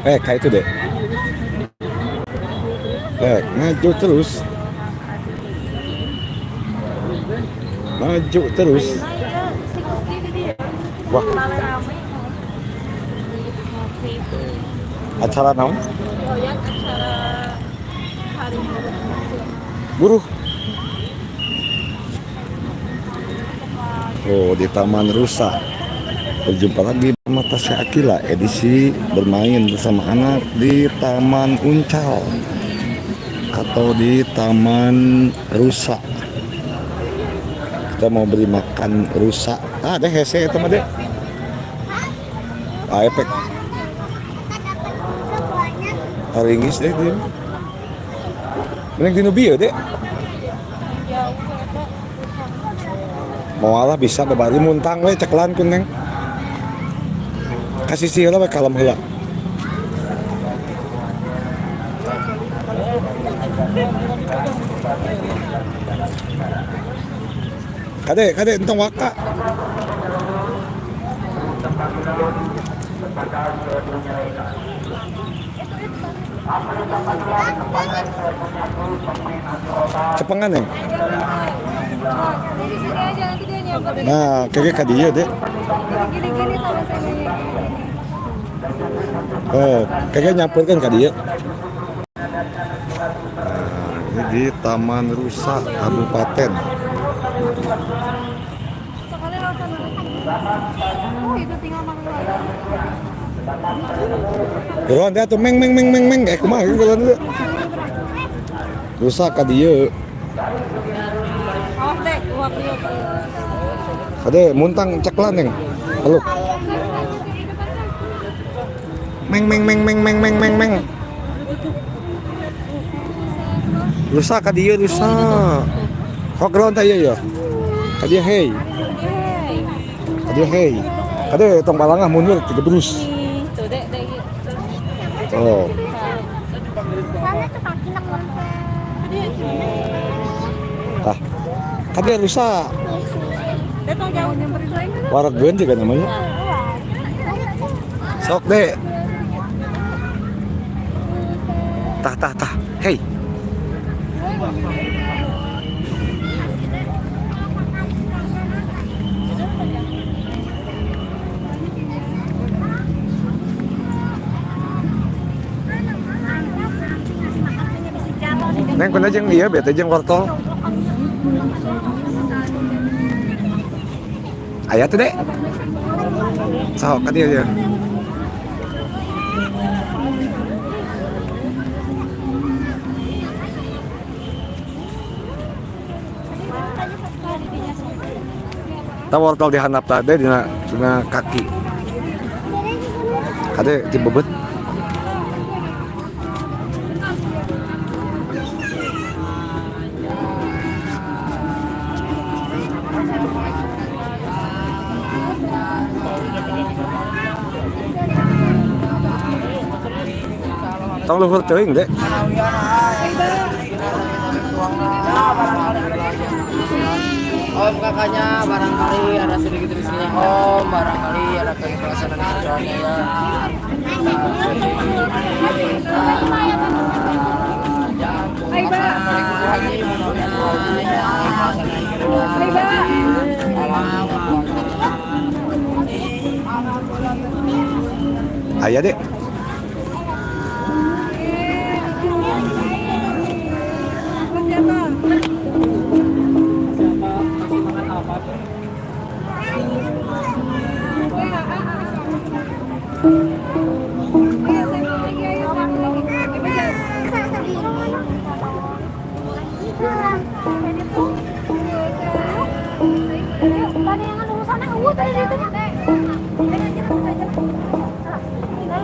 Kayak itu deh. Maju terus. Maju terus. Wah. Acara naon? Buruh. Oh, di Taman Rusa. Berjumpa lagi bersama Tasya Aqilla, edisi bermain bersama anak di Taman Uncal atau di Taman Rusa. Kita mau beri makan rusa. Ah, ada hese itu mah deh. Ah, efek. Haringis deh dia. Mending di nu bieu deh. Moal lah bisa babari muntang we ceklan ku Neng. Kasih sih heula we kalem heula. Kade, kade entong waka. Cepengan ya? Nah, kayaknya ka dieu deh. Gini-gini sama saya. Oh, kayaknya nyamperkan ka dieu. Nah, ini di Taman Rusa Kabupaten. Sekali langsung. Oh, itu tinggal makan lagi. Geroan teh atuh meng meng meng meng meng kumaha geroan teh. Rusa ka dieu. Awas deh, uap dulu. Kade muntang ceklan neng. Peluk. Meng meng meng meng meng meng meng meng. Rusa ka dieu rusa. Kok geroan teh ieu ya? Ka dieu hey. Ka dieu hey. Kade tong balangah mundur tigebrus. Tuh dek, dek. Oh. Tah. Kade rusa. Dek tong jauh nyamperin lagi. Wareg juga namanya. Sok dek. Tah tah tah. Hey. Neng kuna jeung ieu bete jeung wortel. Aya teh dek. Sok ka dieu ya. Tah wortel dihandap tah deh dina dina kaki. Kade ti bebet. Tong luhur teuing dek. Om kakaknya barangkali ada sedikit rezekinya om, barangkali ada keikhlasan dan kejujurannya ya. Aya dek.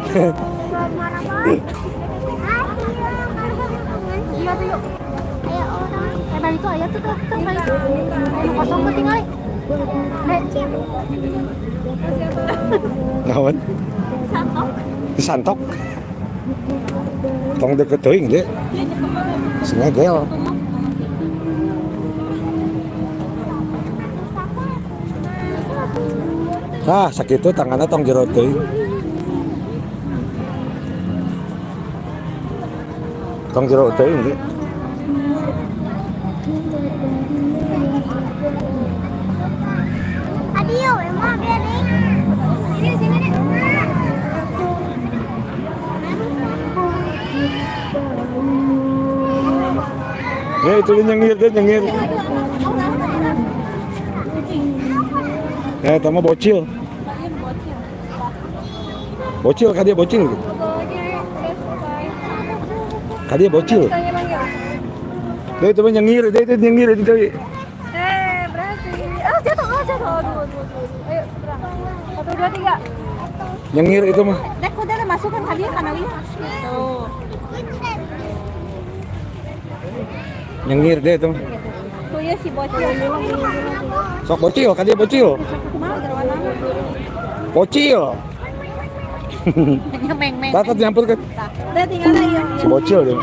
Iya tuh yuk. Ayo orang. Itu ayah tuh tuh tuh kosong tuh tinggal. Naon? Santok. Santok. Tong deket teuing dek. Sengegel. Nah, sakitu tanganna tong jero teuing. Tong jero teuing ge. Adio, emang beri. Sini sini deh. Ya itu dia nyengir, dia nyengir. Ya, eta mah bocil. Bocil ka dia bocil. Ka dia bocil. Dia itu mah nyengir, dia itu nyengir itu tadi. Berhasil. Ah, jatuh, ah, jatuh. Aduh, aduh, aduh. Ayo, seberang. 1, 2, 3. Nyengir itu mah. Dek, udah masukkan kali ya, karena lihat. Tuh. Nyengir dia itu. Tuh ya si bocil. Sok bocil, ka dia bocil. Bocil. Meng-meng. Tata nyampur ke Udah tinggal aja. si bocil dia.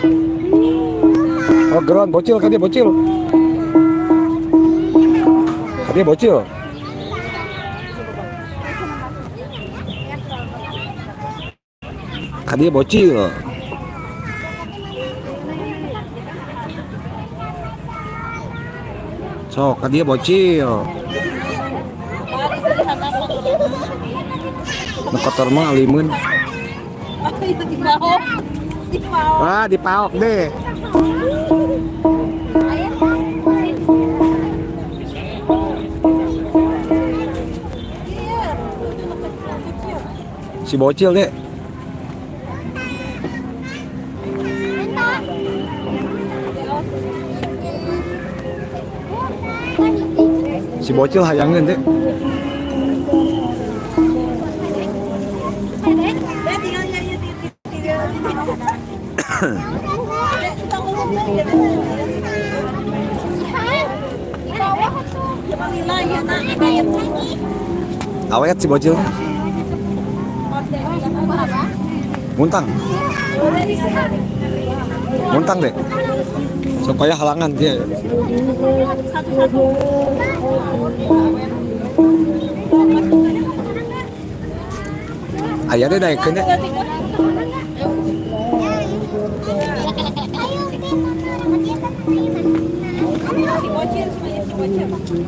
Oh, geron bocil ka dia bocil. Ka dia bocil. Ka dia bocil. Sok ka dia bocil. Nu kotor mah alimeun. Wah, dipaok deh. Si bocil deh. Si bocil hayangeun deh. Awet si bocil. Muntang. Muntang deh. Supaya halangan dia. Ayah deh daekeun deh. Si bocil, semuanya si bocil.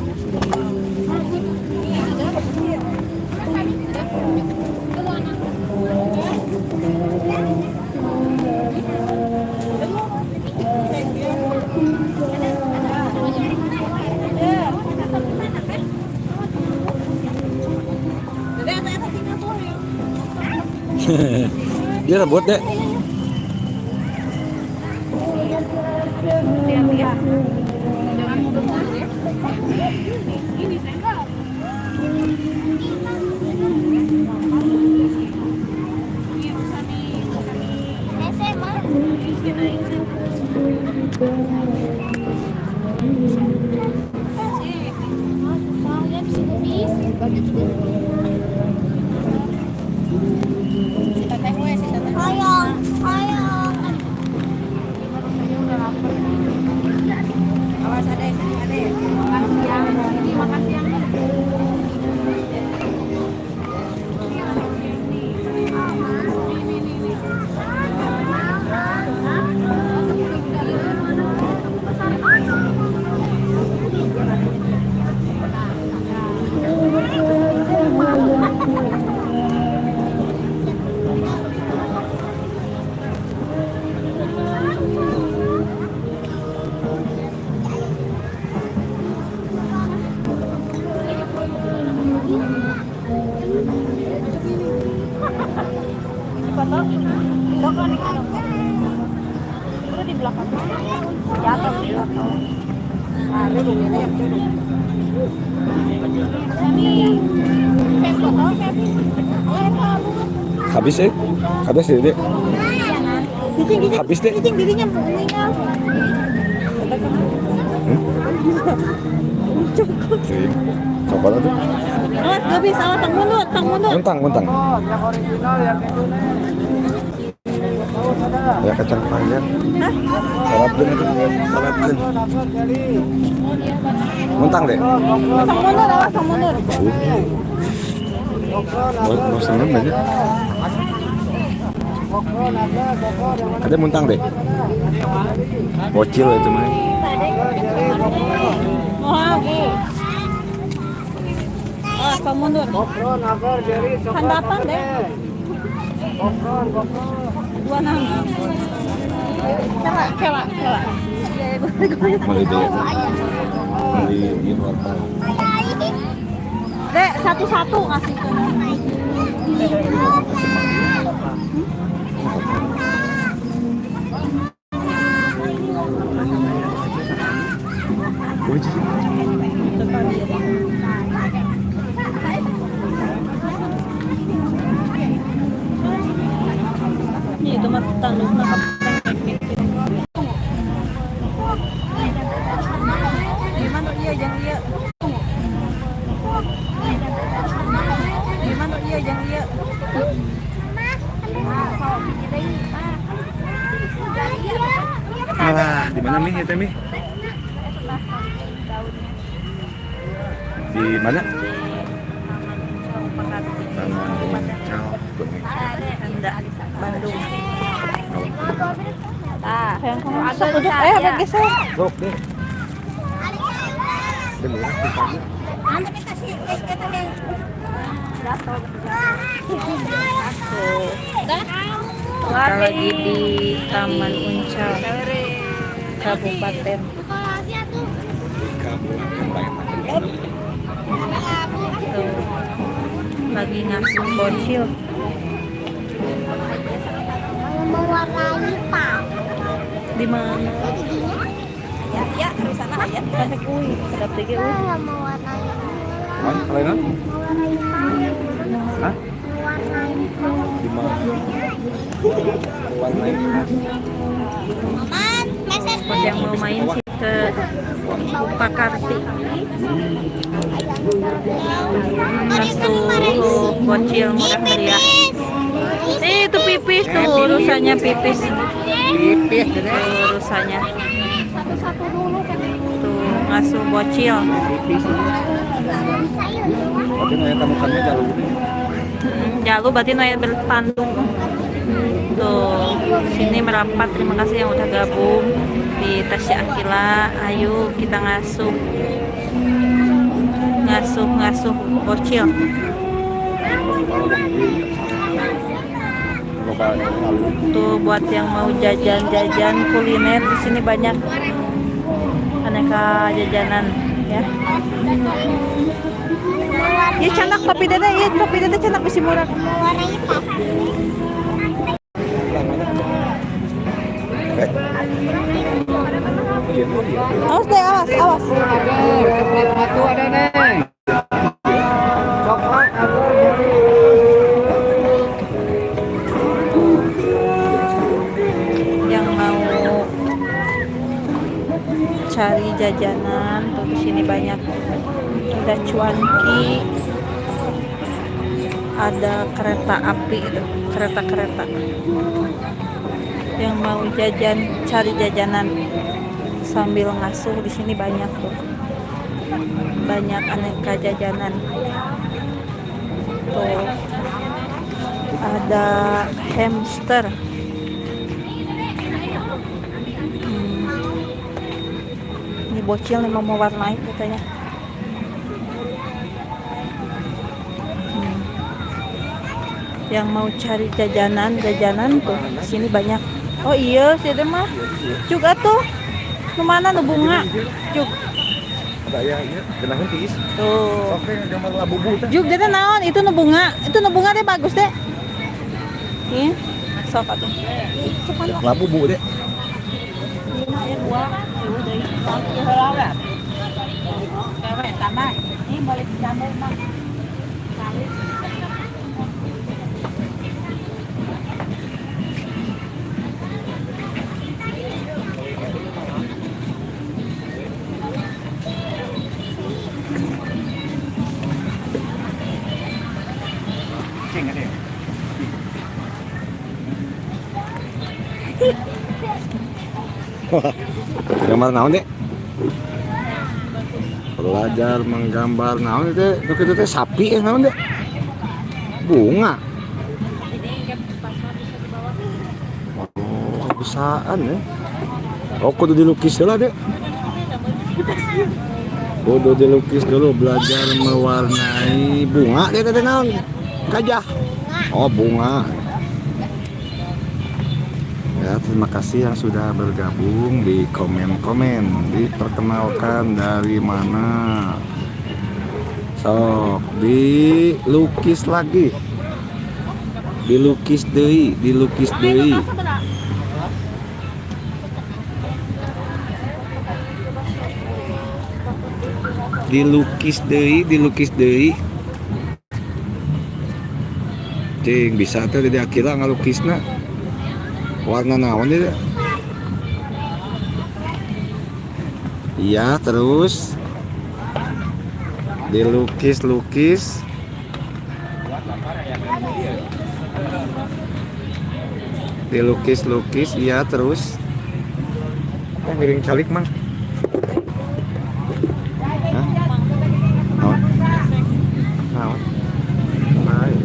Dia rebut deh. Habis habis deh. Habis deh. Coklat tuh. Awas, habis, awas, tang mundur, tang mundur. Muntang, muntang. Ya kacang panjang. Salapkeun itu, salapkeun. Muntang deh. Tang mundur, awas, tang mundur. Mau seneng aja. Ada muntang deh. Bocil itu mah. Oh, mundur. Handapan deh. Dua nama. Kela, kela, kela. Beli deh. Beli di luar. Dek, satu-satu ngasih ke. Ini itu mah tandukna gimana iya yang iya. Gimana iya yang iya. Alah, di mana Mi itu Mi? Di mana? Taman Uncal, Bandung. Sok duduk, bergeser. Sok deh. Kita lagi di Taman Uncal, Kabupaten. Tuh, lagi ngasuh bocil. Mewarnai tas. Di mana? Ya, ya, di sana ya. Banyak ui, sedap tiga ui. Mewarnai. Mana? Kelainan? Mewarnai tas. Hah? Mewarnai tas. Di mana? Mewarnai tas. Maman, meset. Buat yang mau main sih ke Pakarti. Ngasuh bocil murah meriah. Itu pipis tuh, urusannya pipis. Pipis deh. Urusannya. Tuh ngasuh bocil. Berarti nanya tamukannya jalu. Jalu berarti nanya bertanduk. Tuh, sini merapat. Terima kasih yang udah gabung di Tasya Aqilla. Ayo kita ngasuh. Ngasuh bocil. Tuh buat yang mau jajan-jajan kuliner di sini banyak aneka jajanan ya. Ya canak kopi dede, ya kopi dede canak bisi murah. Awas deh, awas, awas. Coklat batu ada nih. Coklat ada. Yang mau cari jajanan tuh di sini banyak. Ada cuanki, ada kereta api itu, kereta-kereta. Yang mau jajan, cari jajanan sambil ngasuh di sini banyak tuh. Banyak aneka jajanan. Tuh. Ada hamster. Ini bocil nih mau mewarnai katanya. Yang mau cari jajanan, jajanan tuh di sini banyak. Oh iya, sih ada mah. Juga tuh. Nu mana nu bunga? Juk. Ada ya, iya, genahan tiis. Tuh. Oke, gambar labubu teh. Juk deh naon? Itu nu bunga. Itu nu bunga deh bagus deh. Nih, sok atuh. Labubu deh. Gambar naon deh? Belajar menggambar naon itu, itu teh sapi ya naon deh? Bunga. Oh, bisaan ya. Oh, kudu dilukis lah, Dek. Kudu dilukis dulu, belajar mewarnai bunga, Dek, teh naon? Gajah. Oh, bunga. Ya, terima kasih yang sudah bergabung di komen-komen. Diperkenalkan dari mana? Sok, dilukis lagi. Dilukis deui, dilukis deui. Dilukis deui, dilukis deui. Cing, bisa tuh Dede Akila ngalukisna. Warna naon dia? Iya, terus dilukis-lukis. Dilukis-lukis, iya terus. Eh, miring calik, Mang. Hah? Naon? Naon? Baik.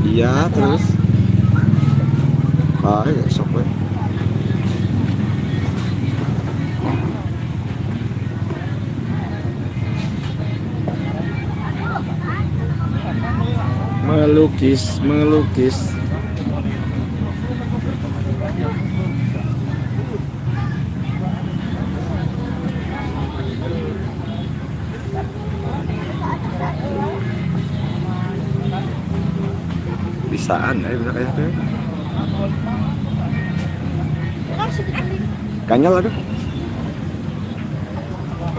Iya, terus. Baik, sok we. Melukis, melukis. Bisaan, eh, bisa kayak tuh. Kanyal aduh.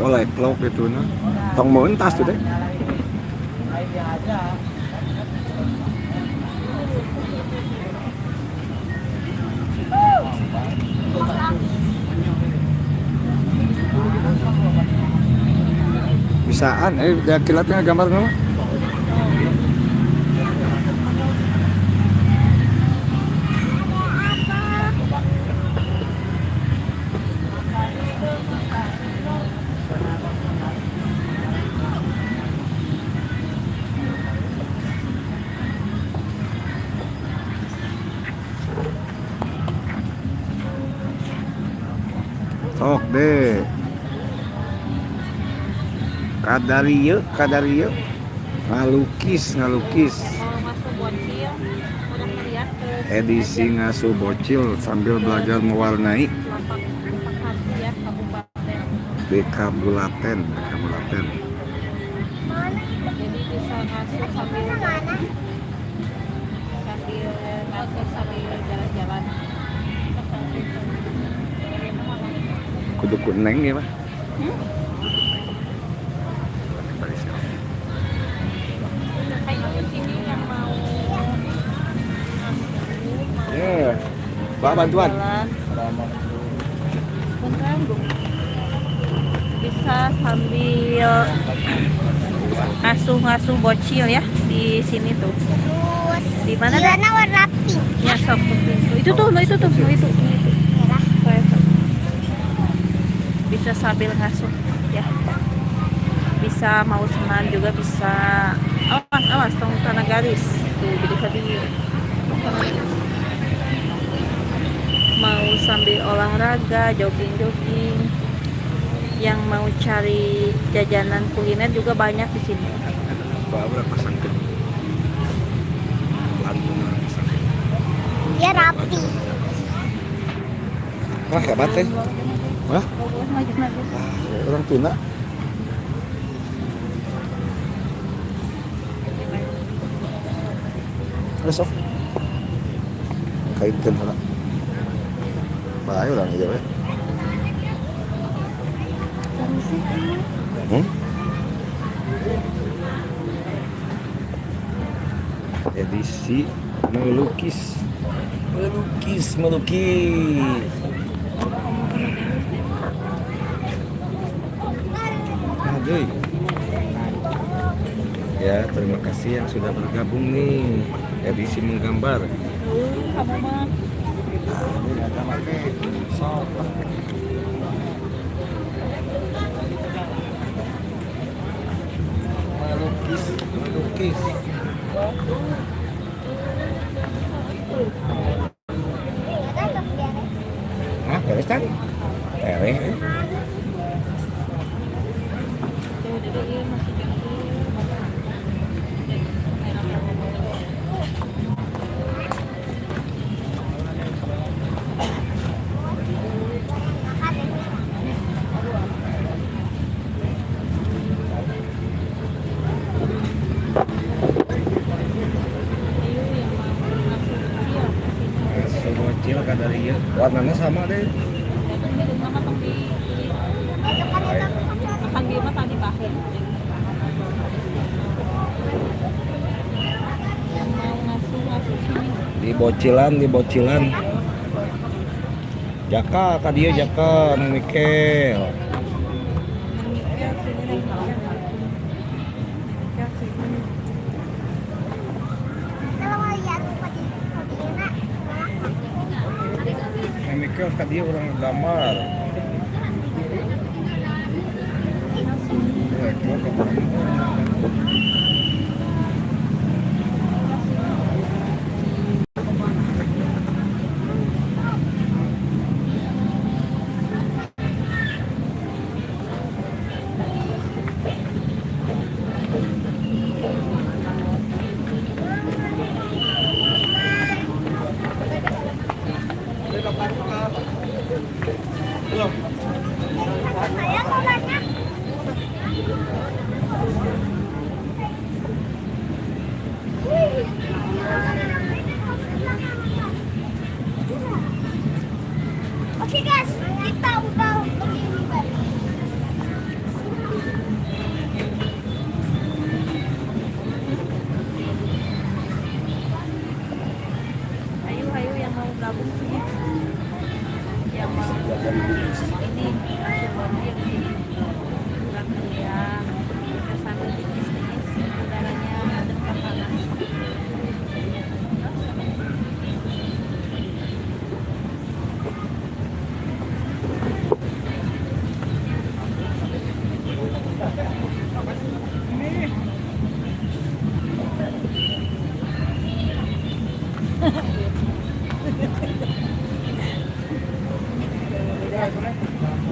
Oh, leklok gitu nah. Tong meuntas tuh deh. Bisaan, eh, udah kilatnya gambar nama. Sok deh. Kadarieu, kadarieu. Ngalukis, ngalukis. Mau masuk bocil, udah ngeliat ke Edisi ngasuh bocil sambil belajar mewarnai lapak lapak hati ya, kabupaten. di Kabulaten, Kabulaten. Jadi bisa ngasuh sambil sambil ngasuh sambil jalan-jalan. Kudu ku neng ya, Pak. Hmm? Kayaknya sini yang mau ngasuh, mau Ya. Pak bantuan. jalan. Bentar, Bu. Bisa sambil ngasuh-ngasuh bocil ya di sini tuh. Terus Di mana dah? warna warna pink. Ya, sok tuh pintu. Itu tuh, no, itu tuh, no, itu, no, itu. Merah. Saya sok. Bisa sambil ngasuh ya. Bisa mau senam juga bisa. Awas, awas, tong tanah garis. Tuh, jadi tadi mau sambil olahraga, jogging-jogging. Yang mau cari jajanan kuliner juga banyak di sini. Pak berapa pasangkeun? Lantung pasangkeun. Dia rapi. Wah, hebat teh. Wah, orang tuna. Ada sok. Kaitkeun heula. Bae urang ieu we. Hmm? Edisi melukis. Melukis, melukis. Aduh. Ya, terima kasih yang sudah bergabung nih. Edisi menggambar. Kamu mah. Ah, ini gambar teh. Sok. Melukis, melukis. Beres kan? Tereh. Tuh, jadi iya masih gitu. Makan ini. Ayo yang mau ngasuh kecil ke sini. Ngasuh bocil ka dari ieu. Warnanya sama deh. Ya kan di rumah mah tong dibeli. Itu kan itu Makan di rumah tadi pahit. Yang mau ngasuh ngasuh sini. Di bocilan, di bocilan. Jaka, ka dieu Jaka, Neng Mikel. Neng Mikel sini, Neng Mikel. Neng Mikel sini. Kalau mau lihat di nak. Neng Mikel ka dieu urang gambar. Saya bolanya. Oke guys, kita udah begini balik. Ayo, ayo yang mau gabung sini. Yang mau ini ngasuh bocil sini. Kurang meriah. Bisa sambil tiis-tiis, udaranya adem kan panas.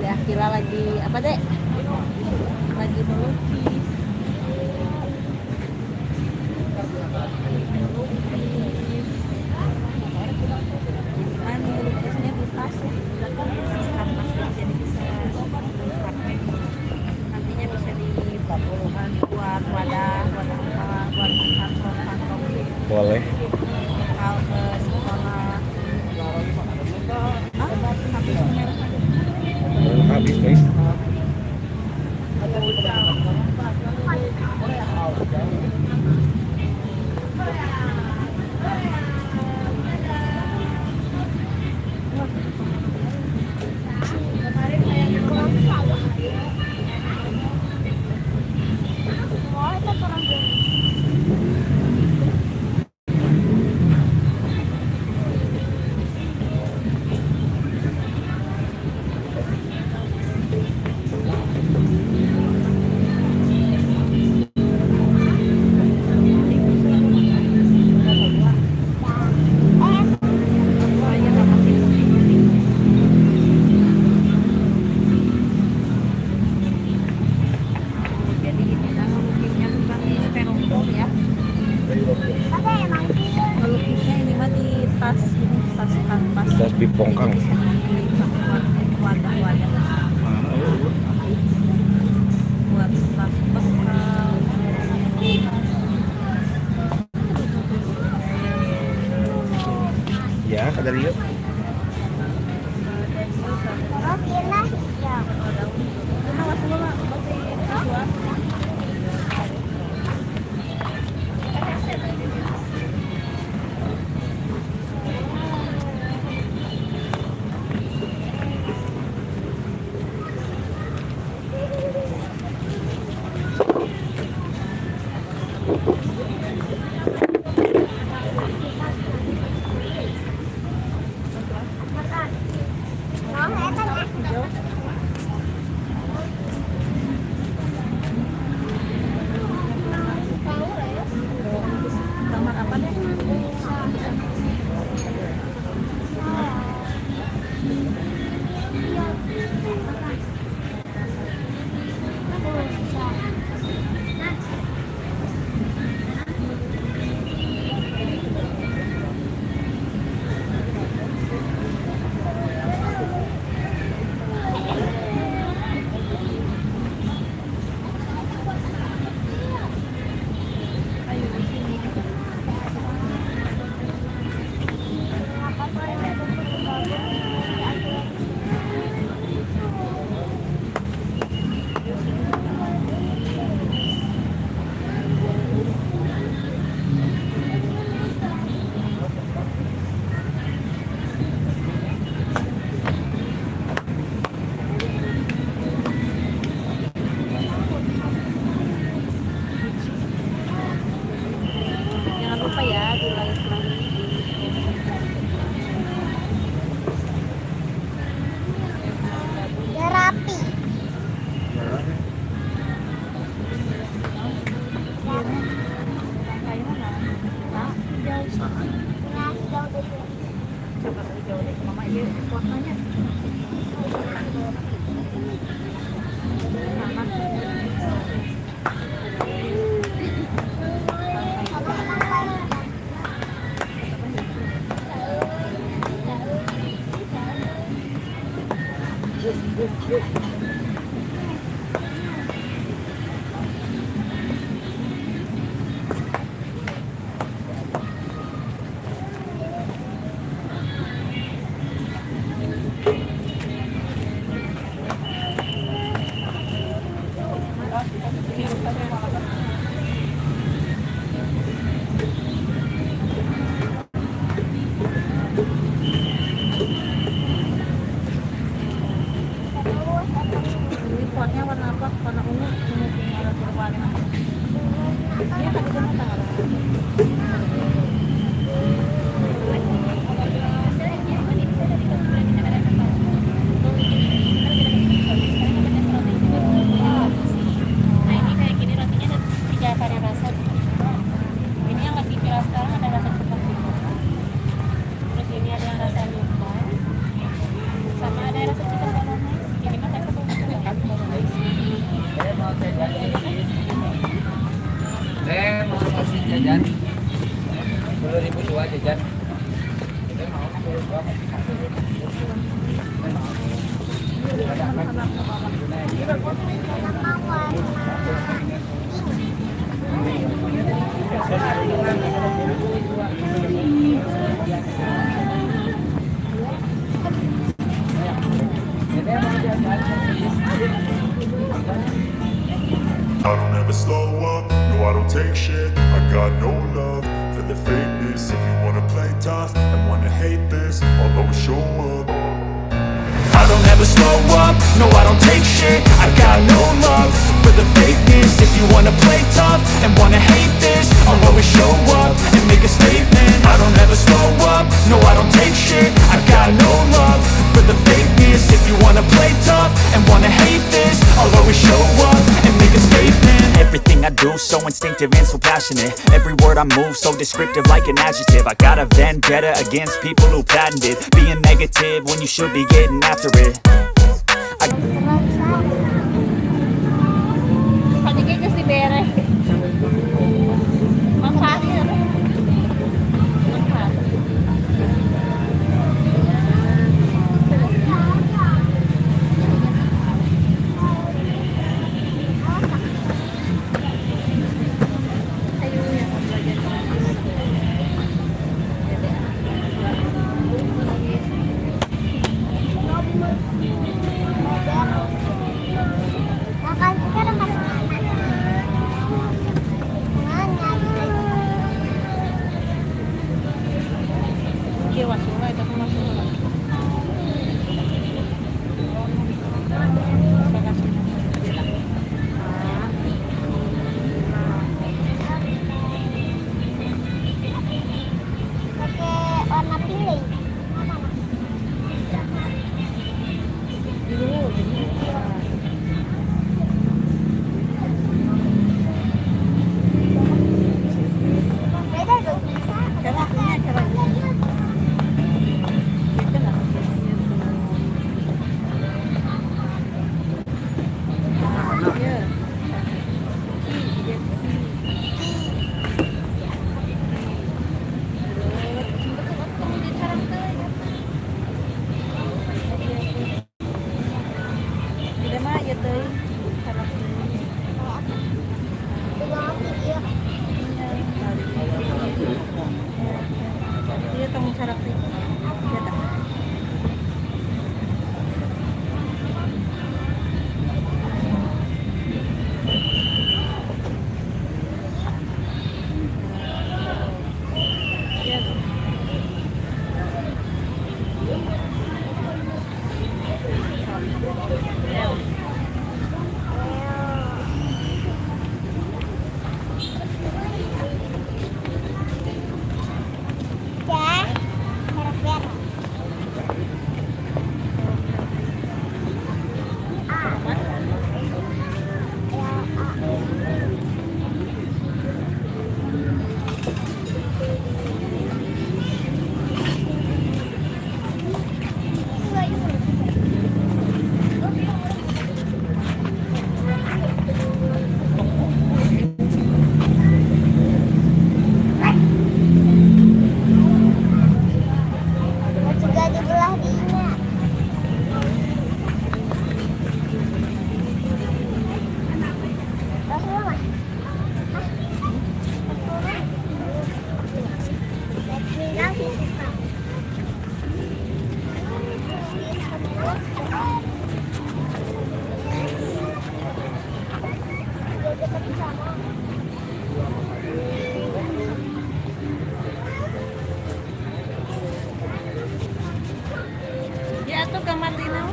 Dek Akila lagi apa dek? Lagi melukis. Melukis. Kan melukisnya di tas ya. Tas kanvas gitu, jadi bisa dipakai. Nantinya bisa dibuat wadah, buat apa, buat kantong kantong Boleh. bekal ke sekolah. Ah, habis merah. Belum habis, guys. Jadi ini nah, ngelukisnya bukan di styrofoam ya. Tapi emang sih Ngelukisnya ini mah di tas ini, tas kanvas. Tas bipongkang. Jadi bisa dibuat wadah-wadah buat tas bekal. Ya, ka dari ieu. Oke lah hijau. Makan. Mau nggak ya? Gambar apa deh? Ini potnya warna apa? Warna ungu. Ungu punya ada berwarna. Iya, tadi kan tanggal. Nah, ini kayak gini rotinya ada tiga varian rasa. Ini yang lagi viral sekarang ada rasa coklat juga. Terus ini ada yang rasa newton. Sama ada yang rasa chicken bolognese. Ini mah saya satu. Saya mau jajan sosis. Saya mau sosis jajan. 10.000 dua jajan. Saya mau 10 dua kopi satu. Saya mau jajan sosis. I don't ever slow up, no I don't take shit. I got no love for the fakeness. If you wanna play tough and wanna hate this, I'll always show up. I don't ever slow up, no I don't take shit. I got no love for the fakeness. If you wanna play tough and wanna hate this, I'll always show up and make a statement. I don't ever slow up, no I don't take shit. I got no love for the fakeness. If you wanna play tough and wanna hate this, I'll always show up and make a statement. Everything I do, so instinctive and so passionate. Every word I move, so descriptive like an adjective. I got a vendetta against people who patented being negative when you should be getting after it. Tadi kayaknya si Bere. Mang Fahir. Mang Fahir. Ayo yang mau belajar lukis. Jadi anak dua. Lukis. Ya tuh kamar Dina.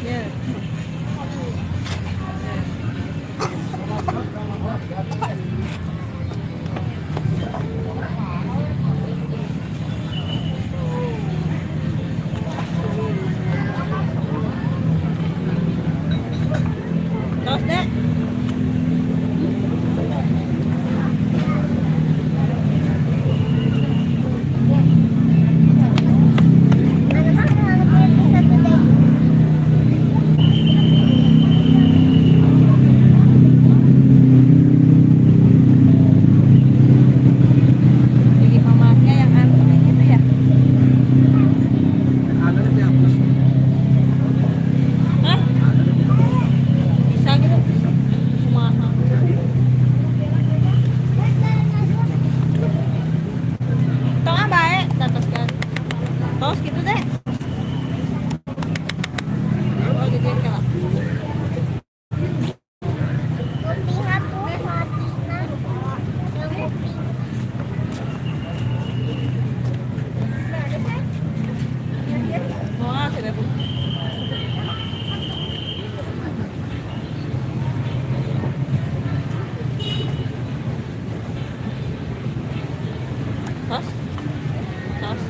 Ya. Terus deh. Jadi mamanya yang antri gitu ya? Hah? Bisa gitu? Kumaha? Tong ah bae, datos kan. Tos gitu deh. Oh, gitu ya kalau. Kuping aku mati nah. Yang kuping. Mau ah, tidak Bu. Tos? Tos.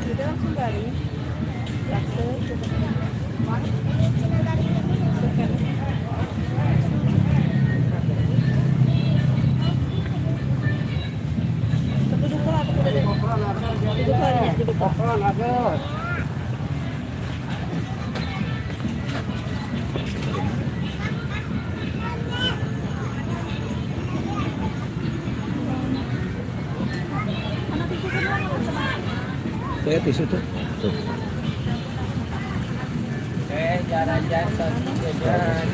Udah langsung garing. Laksa. Ini cina garing ini. Saya tisu tuh. Tuh. Jalan-jalan, jalan. Jalan.